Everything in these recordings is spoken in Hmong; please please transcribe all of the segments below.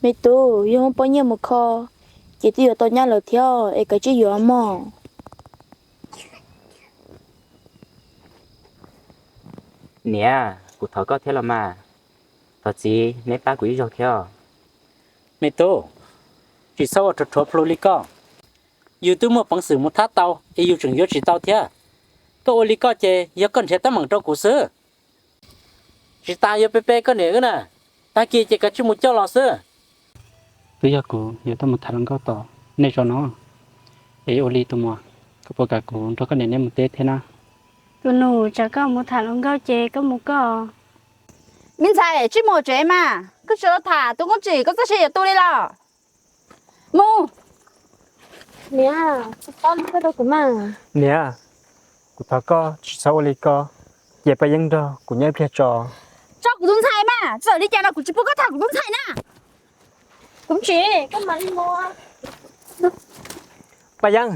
Me tub, yog muaj poj niam mus kho, ces twb yuav tau nyab lawm thiab es kav tsij yuav mog. Niam, kuv thov koj thiab los mas, thov txiv neb pab kuv ib zaug thiab. Me tub, tsis txhob ua rhuav rhuav plhu li koj. Yus twb muaj peev xwm mus thab tau es yus tseem yuav tsis tau thiab. Koj ua li koj ces yog koj nrhiav teeb meem rau kuv xwb. Tsis tas yuav pe pe koj niam wb na, tag kis ces kav tsij mus coj los xwb. Twb yog kuv yuav tuaj mus tham hluas nkauj tom nej zos no, es ua li tus muam, koj puas kam kuv nrog koj niam neb mus teb thiab na? Tus nus, tsam koj mus tham hluas nkauj ces koj mus koj. Me ntxhais, tsij mus tsev mas, koj tsis los tham tus koob tsim koj txoj sia yuav tu li los. Mus. Niam, txhob li koj rau kuv mas. Niam, kuv thov koj tsis txhob ua li koj, cia Paj Yeeb nrog kuv nyob ib pliag tso. Tso kuv tus ntxhais mas, txawm li cas los kuv tsis pub koj tham kuv tus ntxhais na. Kuv tsis, koj mam li mus. Paj Yeeb.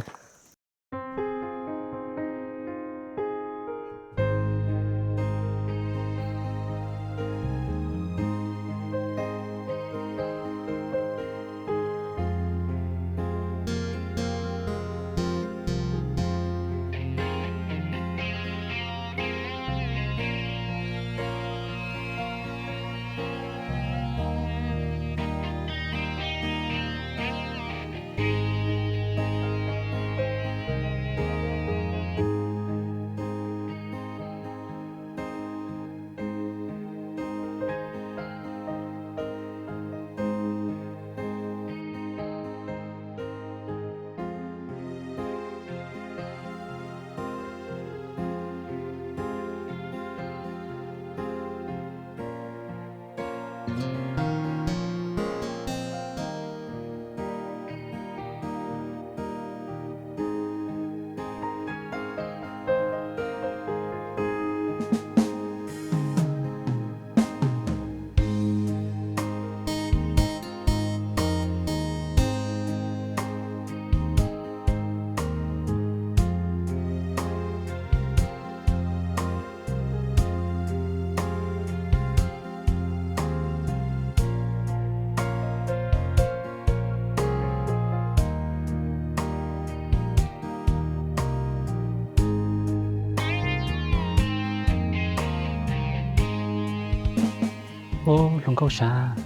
Ub, hluas nkauj sav,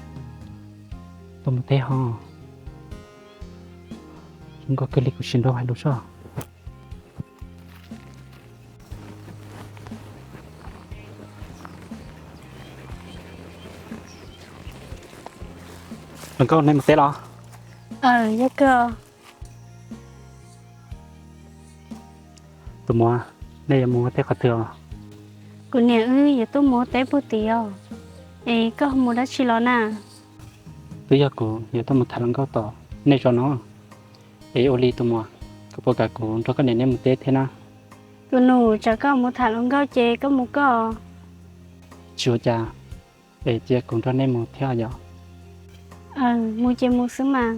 tuaj mus teb ho. Zoo nkauj kawg li, kuv sim nrog hais lus soj. Hluas nkauj, nej mus teb los? Aws, yog kawg. Tus muam, nej yuav mus teb qhov twg os? Kuv niam wb yuav tuaj mus ua teb puag tid os. Es koj mus dab tsi los na? Twb yog kuv yuav tuaj mus tham hluas nkauj tom nej zos no. Es ua li tus muam, koj puas kam kuv nrog koj niam neb mus teb thiab na? Tus nus, tsam koj mus tham hluas nkauj ces koj mus koj. Tsis ua cas, es cia kuv nrog nej mus thiab yom. Aws, mus ces mus xwb mas.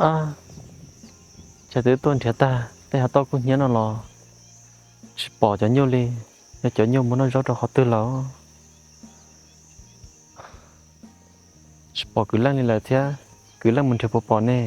Ab, cas twb tuaj nrhiav tag tej hav tauj kub hnyiab no los tsis pom cov nyuj li, yog cov nyuj mus noj zaub rau qhov twg lawm? Tsis pom kwv leej li lawm thiab, kwv leej mus nrhiav puas pom ne?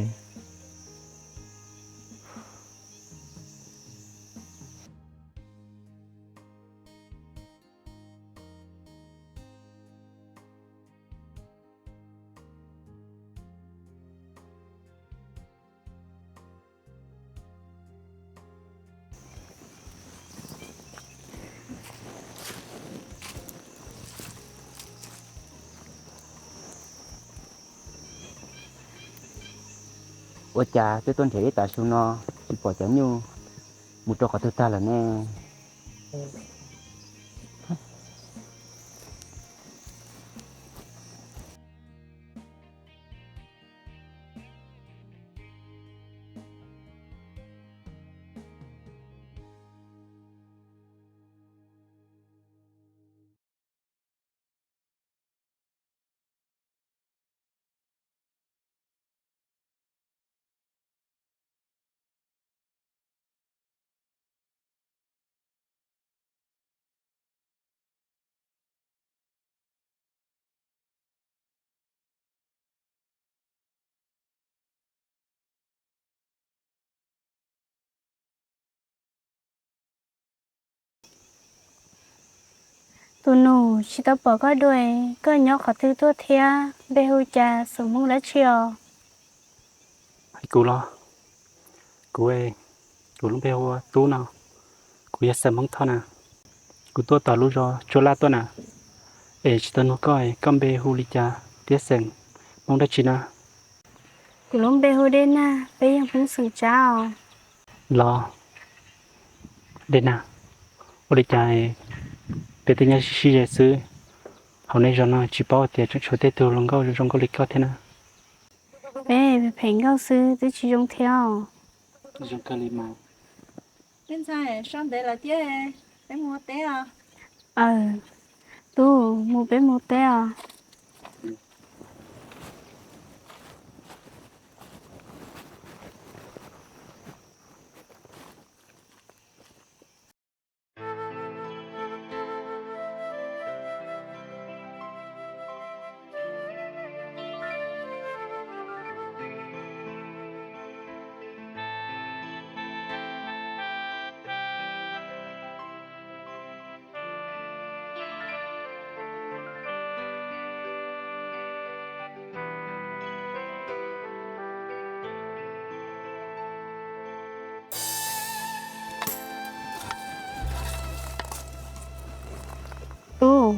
Ua cas twb tuaj nrhiav ib tav su no tsis pom cov nyuj mus rau qhov twg tag lawm ne? Tus nus, tsis tau pom koj dua, koj nyob qhov twg tuaj thiab? Npe hu cas, xeem Hmoob dab tsi os? Kuv los, kuv, kuv lub npe hu ua Tub no, kuv yog xeem Hmoob Thoj na. Kuv tuaj tom lub zos Tsuab Laj tuaj na, es tsis tau nug koj, koj npe hu li cas thiab xeem Hmoob dab tsi na? Kuv lub npe hu Dej Nag, peb yog Hmoob xeem Tsab os. Los, Dej Nag, ua li cas peb twb nyob sib sib ze xwb, hauv nej zos no tsis paub tias tseem tshuav tej tug hluas nkauj zoo nkauj li koj thiab na? Peb phem nkauj xwb twb tsis zoo thiab os. Zoo kawg li mas. Peb ntxhais, sab ntev lawm thiab, peb mus ua teb os. Aw, Tub, mus peb mus ua teb os. Tub,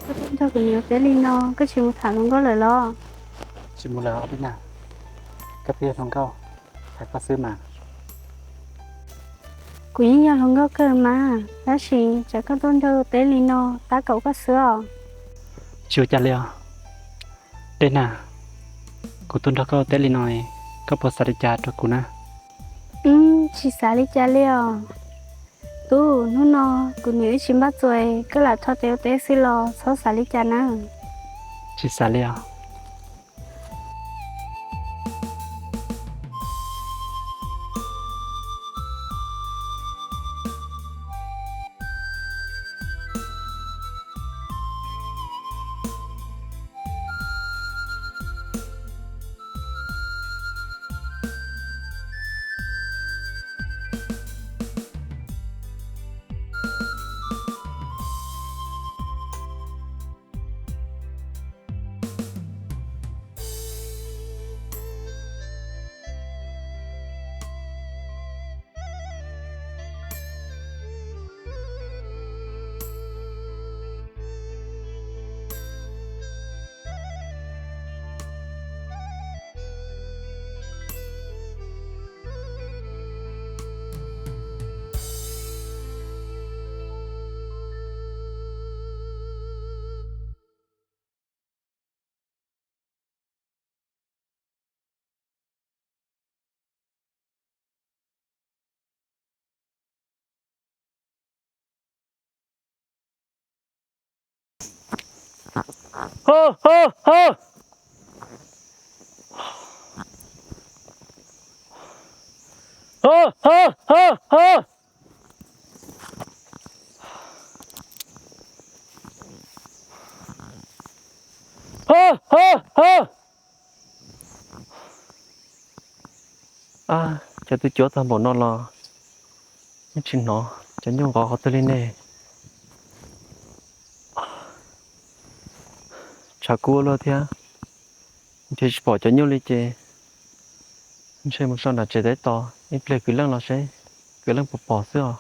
koj tuaj nrog kuv niam ua teb li no, koj tsis mus tham hluas nkauj lawm los? Tsis mus lawm os Dej Nag, koj twb yog hluas nkauj, tham koj xwb mas. Kuv yeej yog hluas nkauj kawg mas, tab sis tsam koj tuaj nrog ua teb li no, tab kaum koj xwb os. Tsis ua cas li os. Dej Nag, kuv tuaj nrog koj ua teb li no, koj puas xav li cas rau kuv na? Wb tsis xav li cas li os. Tub, hnub no kuv niam wb tsis npaj txuas, koj lam thov tes ua teb xwb los txhob xav li cas na. Tsis xav li os. Ab, cas twb cuab tag npaum no los yeej tsis hnov cov nyuj nqov qhov twg li ne. Tshav kub ua luaj thiab, nrhiav tsis pom cov nyuj li ces ntshe mus so nram tsev teb tos ib pliag kwv leej los seb kwv leej puas pom xwb os.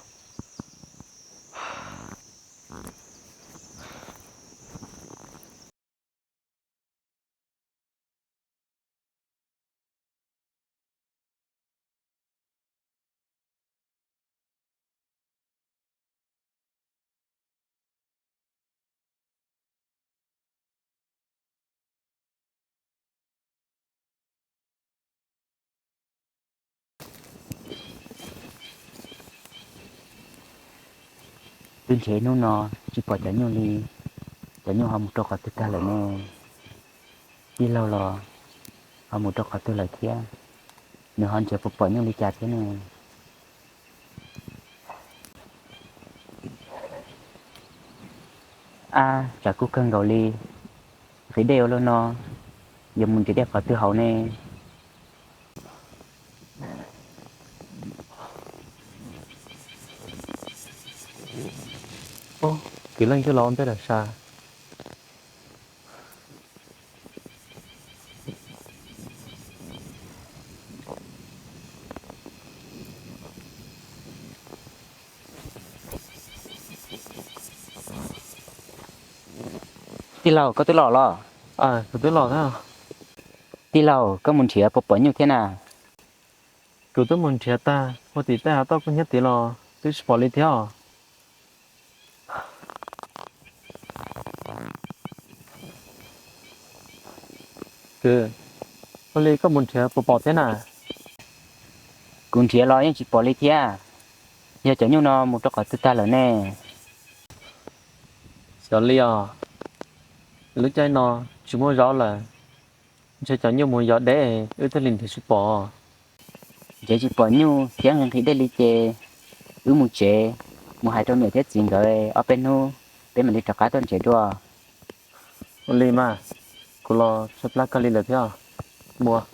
Twb nrhiav ib hnub no tsis pom cov nyuj li, cov nyuj ho mus rau qhov twg tag lawm ne? Tij laug los ho mus rau qhov twg lawm thiab? Nws ho nrhiav puas pom nyuj li cas thiab ne? Ab, tsam kub kawg nkaus li, nqhis dej ua luaj no, yuav mus nrhiav dej qhov twg haus ne? Kwv Leej twb los ua ntej lawm sas. Tij laug, koj twb los los? Kuv twb los na. Tij laug, koj mus nrhiav puas pom nyuj thiab na? Kuv twb mus nrhiav tag ua tim tej hav toj kub hnyiab tid los twb tsis pom li thiab os. Kwv, ua li koj mus nrhiav puas pom thiab na? Kuv nrhiav los yeej tsis pom li thiab. Yog cov nyuj no mus rau qhov twg tag lawm ne? Xyov li os, lub caij no tsis muaj zaub lawm, ntshe cov nyuj mus yos deb wb thiaj li nrhiav tsis pom. Nrhiav tsis pom nyuj thiab nqhis nqhis dej li ces wb mus tsev, mus hais rau niam thiab txiv nkawd, ob peb hnub peb mam li rov qab tuaj tsev dua. Ua li mas, kuv los tshaib plab kawg li lawm thiab. Mus.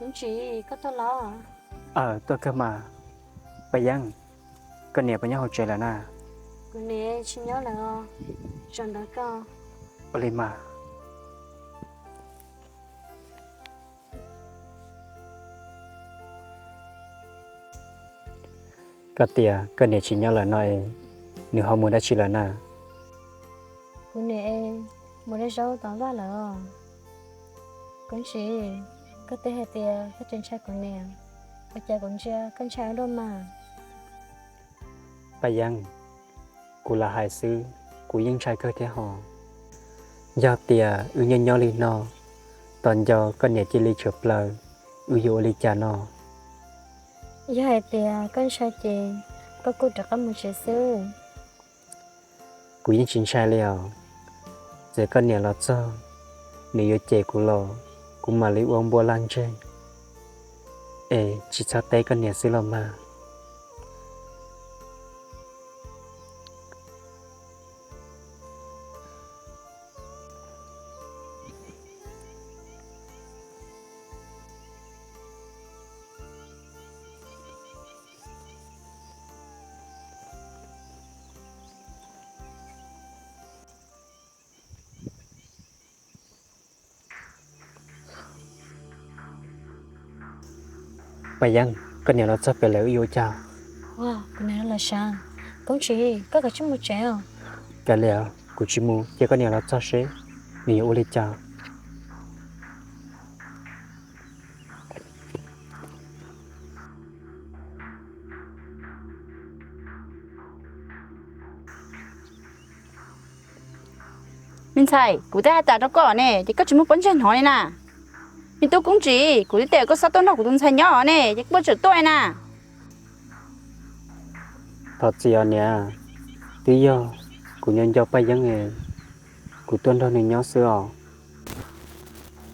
Kuv tsis, koj tuaj los? Aws, tuaj kawg mas. Paj Yeeb, koj niam puas nyob hauv tsev lawm na? Kuv niam tsis nyob lawm os, tsaus ntawd koj. Ua li mas. Koj tias koj niam tsis nyob lawm no es, nws ho mus dab tsi lawm na? Kuv niam es mus de zaub tom vaj lawm os. Kuv tsis, koj twb hais tias koj tsis ntshai kuv niam, ua cas kuv ntsia koj ntshai ua luaj mas. Paj Yeeb, kuv lam hais xwb, kuv yeej ntshai kawg thiab hos. Yog tias wb nyob nyob li no, tos nco koj niam cia li tshuav plaws, wb yuav ua li cas no? Yog hais tias koj ntshai ces koj kuj rov qab mus tsev xwb. Kuv yeej tsis ntshai li os. Txawm koj niam los txog, nws yuav cem kuv los kuv mam li ua npua laj ntseg. Es tsis txhob teb koj niam xwb los mas. Paj Yeeb, koj niam los txog pem lawm wb yuav ua cas? Kuv niam los lawm sav. Koob Tsis, koj kav tsij mus tsev os. Kav liam, kuv tsis mus, cia koj niam los txog seb nws yuav ua li cas. Me ntxhais, kuv twb hais tas rau koj ne, ces koj tsis muaj pob ntseg hnov li na. Me tub Koob Tsis, kuv twb tias koj txhob tuaj nrog kuv tus ntxhais nyob ne, ces koj puas tseem tuaj li na? Thov txim os niam, twb yog kuv nco nco Paj Yeeb es kuv tuaj nrog nws nyob xwb os.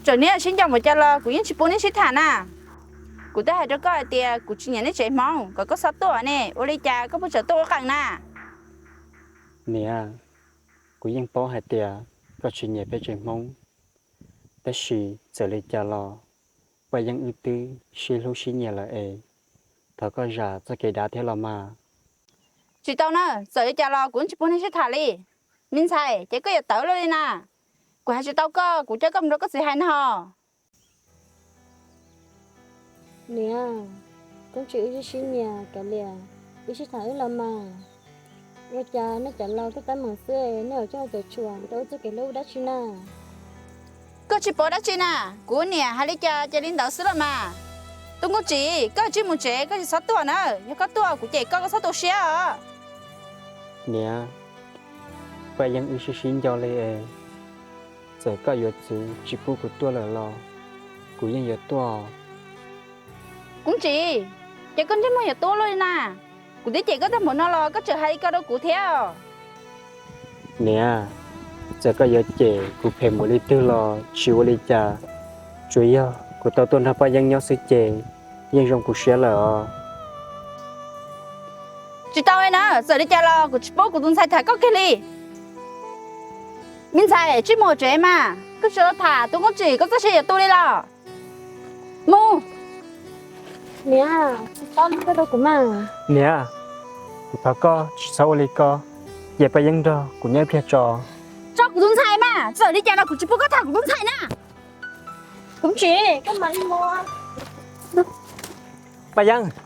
Txawm neb sib nco npaum cas los kuv yeej tsis pub neb sib tham na. Kuv twb hais rau koj hais tias kuv tsis nyiam neb tsev Hmoob, kom koj txhob tuaj ne, ua li cas koj puas tseem tuaj ua qees na? Niam, kuv yeej paub hais tias koj tsis nyiam peb tsev Hmoob, tab sis txawm li cas los Paj Yeeb wb twb sib hlub sib nyiam lawm es thov koj zam txoj kev dav thiab los mas. Tsis tau na, txawm li cas los kuv tsis pub nej sib tham li. Me ntxhais, ces koj yuav tawv luaj li na. Kuv hais tsis tau koj, kuv coj koj mus rau koj txiv hais no. Niam, Koob Tsim wb sib sib nyiam kav liam, wb sib tham wb los mas. Ua cas nej cov laus tuaj tab meeg xwb, nej yuav coj cov tshuam rau wb txoj kev hlub dab tsi na? Koj tsis pom dab tsi na, kuv niam hais li cas ces li ntawd xwb los mas. Tub Koob Tsim, koj cia li mus tsev, koj tsis txhob tuaj na, yog koj tuaj kuv cem koj, koj txhob tu siab os. Niam, Paj Yeeb wb sib sib nco li es, txawm koj yuav txwv tsis pub kuv tuaj lawm los kuv yeej yuav tuaj. Koob Tsim, ces koj ntsej muag yuav tuab luaj li na. Kuv twb cem koj tag npaum no los koj tseem hais li ko rau kuv thiab. Niam, txawm koj yuav cem kuv phem npaum li twg los tsis ua li cas, tsuas yog kuv tau tuaj nrog Paj Yeeb nyob xwb ces yeej zoo kuv siab lawm os. Tsis tau li na, txawm li cas los kuv tsis pub kuv tus ntxhais tham koj kiag li. Me ntxhais, cia li mus tsev mas, koj tsis tau tham Tub Koob Tsim, koj txoj sia yuav tu li los. Mus. Niam, tsis tau li koj rau kuv mas. Niam, kuv thov koj tsis txhob ua li ko, cia Paj Yeeb nrog kuv nyob ib pliag tso. Tso kuv tus ntxhais mas, txawm li cas los kuv tsis pub koj tham kuv tus ntxhais na. Koob Tsim, koj mam li mus. Paj Yeeb.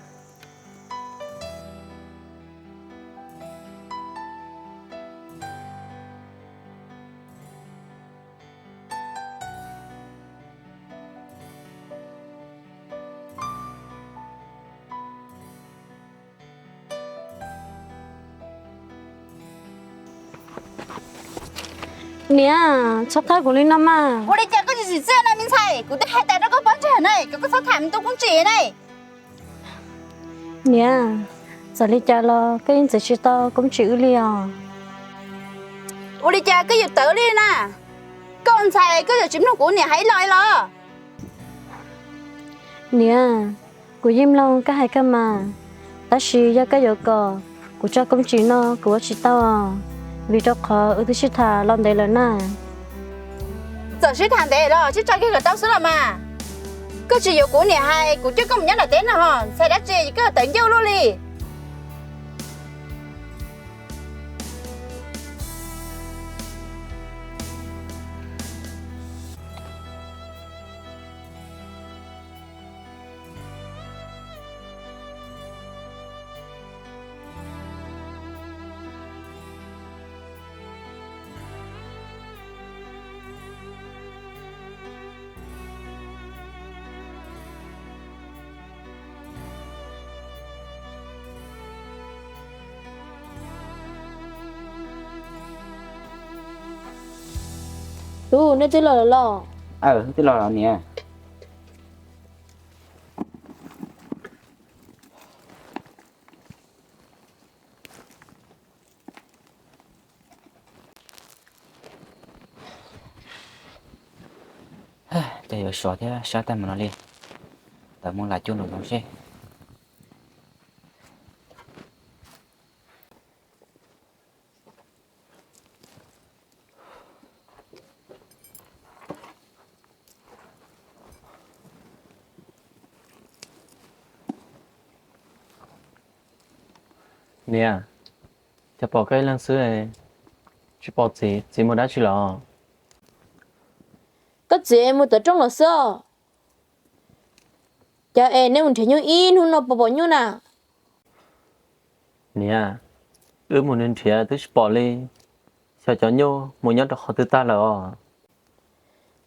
Niam, txhob thab kuv li no mas. Ua li cas koj tsis tsim txiaj na me ntxhais, kuv twb hais tas rau koj pov tseg ne, kom koj txhob tham me Tub Koob Tsim ne. Niam, txawm li cas los koj yeej txwv tsis tau Koob Tsim wb li os. Ua li cas koj yuav tawv li na? Koj ua ntxhais koj yuav tsis mloog kuv niam hais ib los los? Niam, kuv yeej mloog koj hais kawg mas, tab sis yog koj yuav kom kuv tso Koob Tsim no kuv ua tsis tau os, vim rau qhov wb twb sib tham los ntev lawm na. Txawm sib tham ntev los sib tso kiag kom tau xwb los mas. Koj tsis yuav kuv niam hais kuv coj koj mus nyob nram teb no, ntxhais dab tsi koj tawv ncauj luaj li. Tub, nej twb los lawm los? Aw, twb los los niam. Ces yuav sov thiab sab tag mus no li, tawm mus lam cuj nraum zoov seb. Niam, cas pom koj ib leeg xwb, tsis pom txiv, txiv mus dab tsi lawm? Koj txiv mus tawm rooj los xwb os. Cas es nej mus nrhiav nyuj ib hnub no puas pom nyuj na? Niam, wb mus nrhiav twb tsis pom li, xyov cov nyuj mus nyob rau qhov twg tag lawm os.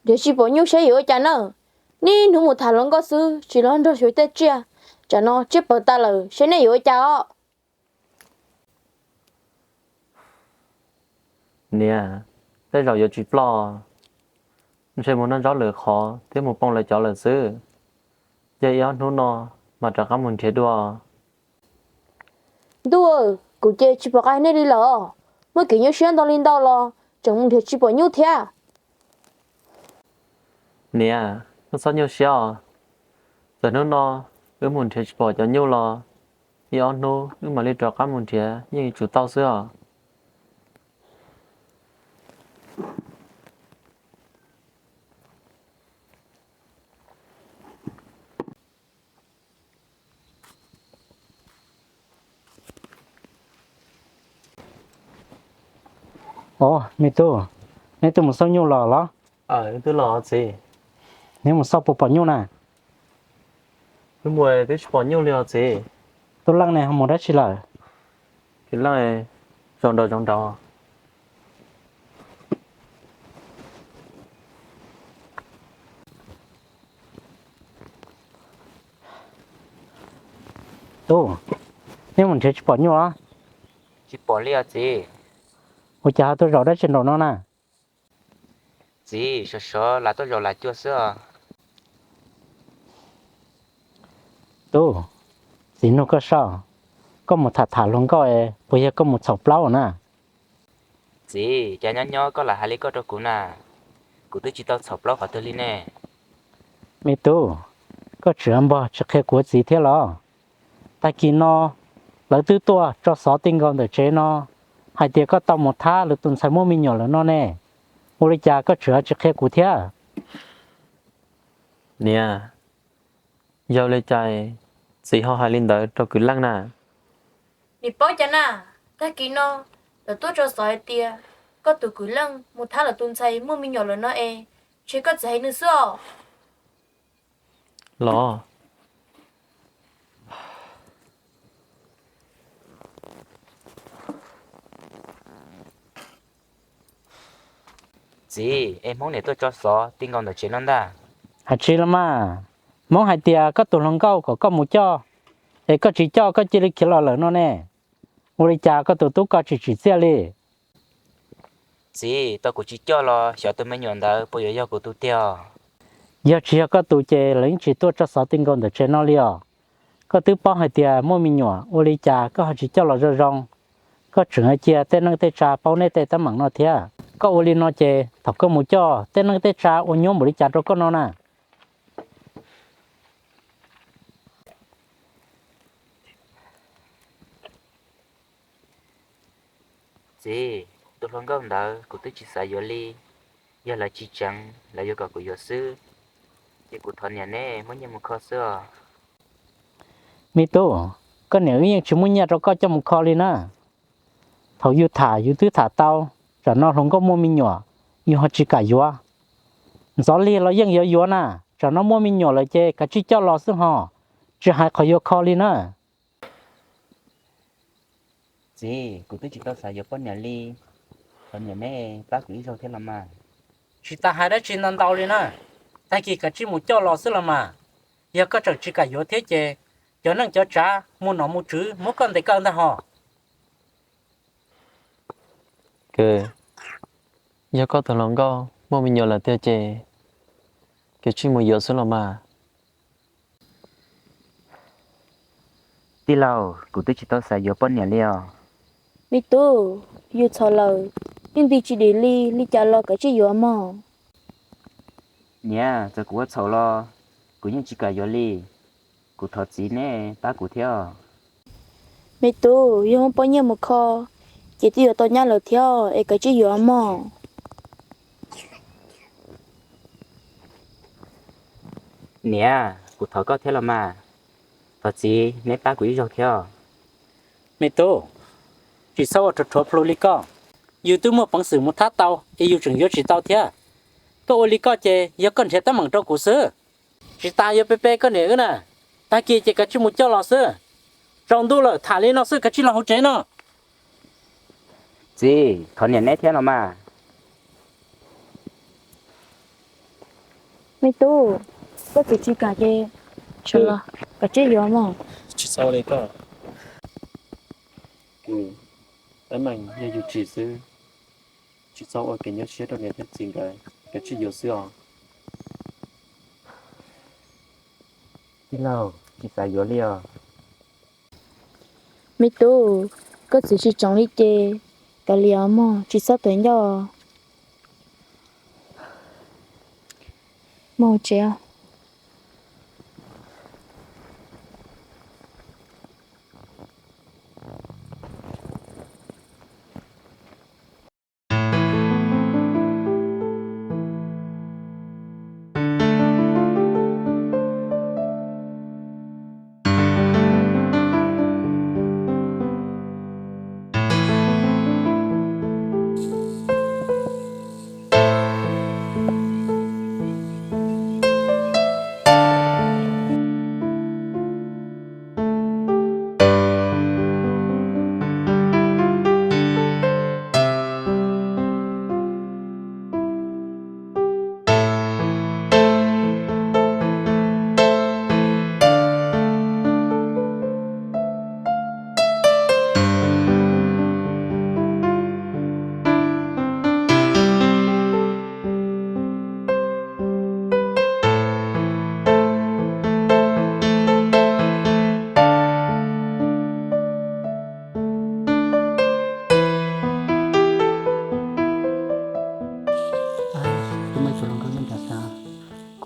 Nrhiav tsis pom nyuj saib yuav ua cas na. Niaj hnub mus tham hluas nkauj xwb tsis los nrog xyuas tej tsiaj, tsam no tsiaj pawg tas lawm saib nej yuav ua cas os. Niam, tej zaum yuav tsis ploj, ntshe mus noj zaub lwm qhov thiab mus poob lawv cov lawm xwb. Yog ib ob hnub no mas rov qab mus nrhiav dua. Ntuj, kuv ces tsis pom qab hais nej li lawm. Muaj kev nyuaj siab ntau li ntau los tseem mus nrhiav tsis pom nyuj thiab. Niam, koj txhob nyuaj siab os. Txawm hnub no wb mus nrhiav tsis pom cov nyuj los, ib ob hnub wb mam li rov qab mus nrhiav yeej yuav tsum tau xwb os. Os, me tub, neb twb mus xauj nyuj los los? Neb mus xauj puas pom nyuj na? Twb tsis pom nyuj li os txiv. Tub Leej ne ho mus dab tsi lawm? Tub Leej zaum nraud zaum nraud. Tub, neb mus nrhiav tsis pom nyuj los? Tsis pom li os txiv. Ua cas ho tuaj zaum dab tsi nraum no na? Txiv, sov sov lam tuaj zaum lam cuaj xwb os. Tub, txiv nug koj soj, koj mus tham tham hluas nkauj es puas yog koj mus txhaum plaub na? Txiv, cas nyob nyob koj lam hais li koj rau kuv na, kuv twb tsis tau txhaum plaub qhov twg li ne. Me tub, koj tseem npog tsis qhia kuv txiv thiab los? Tag kis no lawv twb tuaj tso xov ti nkaus ntawm tsev no hais tias koj tau mus thab lwm tus ntxhais muaj me nyuam lawm no ne, ua li cas koj tseem tsis qhia kuv thiab? Niam, yog li cas txiv ho hais li ntawd rau kwv Leej na? Nim paub cas na, tag kis no lawv tuaj tso xov hais tias koj tus kwv Leej mus thab lawv tus ntxhais muaj me nyuam lawm no es, ntshe koj txiv hais nws xwb os. Los? Txiv, es Hmoob niam tuaj tso xov ti nkaus ntawm tsev no ntag. Hais tsis los mas, Hmoob hais tias koj tus hluas nkauj kom koj mus coj, es koj tsis coj koj cia li khiav los lawm no ne. Ua li cas koj tus tub ko tsis tsim txiaj li? Txiv, tau kuv tsis coj los xyov tus me nyuam ntawd puas yuav yog kuv tus tiag? Yog tsis yog koj tus ces lawv yeej tsis tuaj tso xov ti nkaus ntawm tsev no li os. Koj twb paub hais tias muaj me nyuam, ua li cas koj ho tsis coj los zoo zoo? Koj tseem cia tej neej tej tsa paub neb tej teeb meem no thiab. Koj ua li no ces thaum koj mus coj, tej neej tej tsa ua nyuaj npaum li cas rau koj no na? Txiv, tus hluas nkauj ntawd kuv twb tsis xav yuav li. Yog lawv tsis tseev, lawv yuav kom kuv yuav xwb, ces kuv thov niam neb muab nyiaj mus kho xwb os. Me tub, koj niam wb yeej tsis muaj nyiaj rau koj coj mus kho li na. Thaum yus tham yus twb tham tau, tsam no hluas nkauj muaj me nyuam, yus ho tsis kam yuav. Ntxov lig los yeej yuav yuav na, tsam no muaj me nyuam lawm ces kav tsij coj los xwb ho, tsis hais qhov yuav kho li na. Txiv, kuv twb tsis tau xav yuav poj niam li, thov niam neb pab kuv ib zaug thiab los mas. Tsis tas hais dab tsi ntau ntau li na, tag kis kav tsij mus coj los xwb los mas. Yog koj tseem tsis kam yuav thiab ces cov neej cov tsav mus nom mus tswv muab koj ntes kaw ntag hos. Yog koj tus hluas nkauj muaj me nyuam lawm tiag ces kav tsij mus yuav xwb los mas. Tij laug, kuv twb tsis tau xav yuav poj niam li os. Me tub, yus txhaum lawm, yeej nti tsis dim li, li cas los kav tsij yuav mog. Niam, txawm kuv ua txhaum los kuv yeej tsis kam yuav li. Kuv thov txiv neb pab kuv thiab. Me tub, yog muaj poj niam mus kho, ces twb yuav tau nyab lawm thiab es kav tsij yuav mog. Niam, kuv thov koj thiab los mas, thov txiv neb pab kuv ib zaug thiab. Me tub, tsis txhob ua rhuav rhuav plhu li koj. Yus twb muaj peev xwm mus thab tau es yus tseem yuav tsis tau thiab. Koj ua li koj ces yog koj nrhiav teeb meem rau kuv xwb. Tsis tas yuav pe pe koj niam wb na. Tag kis ces kav tsij mus coj los xwb. Tsaus ntuj lawm, tham li no xwb, kav tsij los hauv tsev no. Txiv, thov niam neb thiab los mas. Me tub, koj txiv tsis kam ces kav tsij yuav mog. Tsis txhob li koj. Teeb meem yog yus tsim xwb, tsis txhob ua kev nyuaj siab rau niam thiab txiv nkawd, kav tsij yuav xwb os. Tij laug, tsis xav yuav li os. Me tub, koj txiv tsis tseev li ces kav liam mog, tsis txhob tuav ncauj. Mus tsev.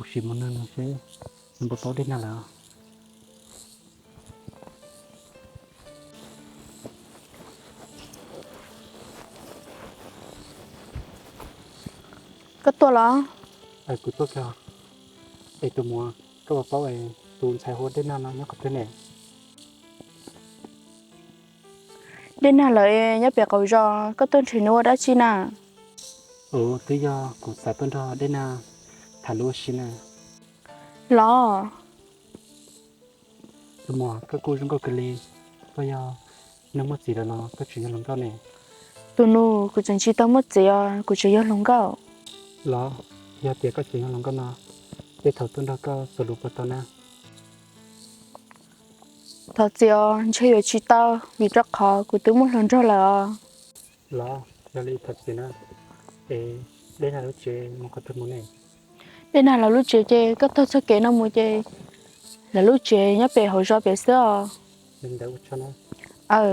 Sim mus nug nws seb nws puas paub Dej Nag lawm. Koj tuaj los? Kuv tuaj kawg. Es tus muam, koj puas paub tus ntxhais hu ua Dej Nag no nyob qhov twg ne? Dej Nag lawv nyob pem qaum zos, koj tuaj nrhiav nws ua dab tsi na? Ua, twb yog kuv xav tuaj nrog Dej Nag tham lus ua si na. Los? Tus muam, koj kuj zoo nkauj kawg li, koj yog neeg muaj txiv lawm los koj tseem yog hluas nkauj ne? Tus nus, kuv tseem tsis tau muaj txiv os, kuv tseem yog hluas nkauj. Los, yog tias koj tseem yog hluas nkauj no, tej thaum tuaj nrog koj xaus lus puas tau na? Thov txim os, ntshe yuav tsis tau, vim rau qhov kuv twb muaj hluas nraug lawm os. Los, yog li thov txim na. Es Dej Nag lub tsev mus qhov twg mus ne? Dej Nag lawv lub tsev ces koj taug txoj kev no mus ces lawv lub tsev nyob pem hauv zos pem xwb os. Aw.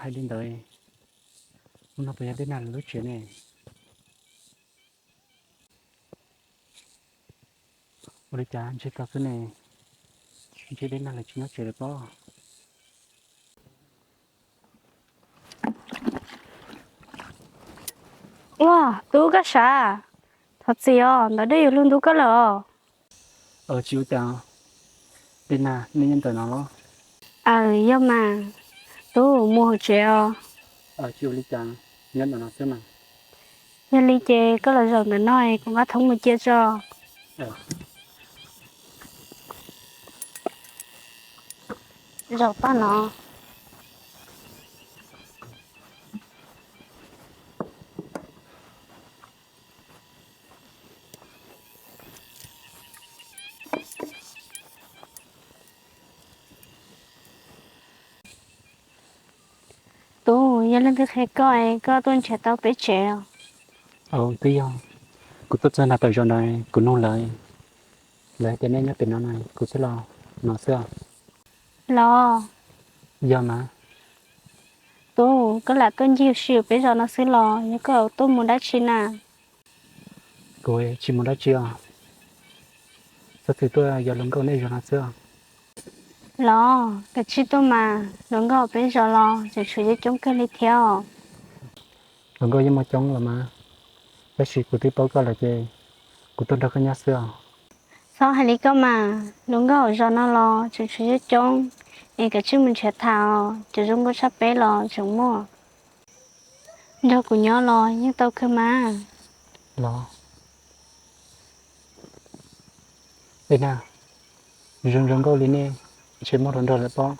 Hais li ntawd, ub, no puas yog Dej Nag lawv lub tsev ne? Ua li cas ntshe tau xwb ne, ntshe Dej Nag lawv tsis nyob tsev lawm pob. Ua, tub, koj sav, thov txim os, ntawd dej yuav luag ntuj koj lawm os. Tsis ua cas, Dej Nag nej nyob ntawm no los? Aw, yog mas, tub, mus hauv tsev os. Tsis ua li cas, nyob ntawm no xwb mas. Yog li ces koj los zaum ntawm no, kuv nqa thoob mus cia tso. Zaum paj no. Tub, yog leej twg qhia koj es koj tuaj nrhiav tau peb tsev os? Twb yog kuv tuaj txog nram tom zos ntawd kuv nug lawv, lawv tias nej nyob pem no na kuv thiaj los no xwb. Los? Yog mas. Tub, koj lam tuaj ncig ua si peb zos no xwb los yog koj tuaj mus dab tsi na? Kuv tsis mus dab tsi os. Txhob txwm tuaj yog hluas nkauj nej zos no xwb. Los, kav tsij tuaj mas, hluas nkauj peb zos los tseem tshuav coob coob kawg li thiab. Hluas nkauj yeej muaj coob los mas, tab sis kuv twb paub koj lawm ces kuv tuaj nrog koj nyob xwb os. Txhob hais li koj mas, hluas nkauj hauv zos no los tseem tshuav coob coob, es kav tsij mus nrhiav tham os, cov zoo nkauj tshaj peb los tseem muaj. Nrog kuv nyob los yeej tau kawg mas. Los, Dej Nag, zoo zoo nkauj li nej ntshe muaj hluas nraug lawm pob.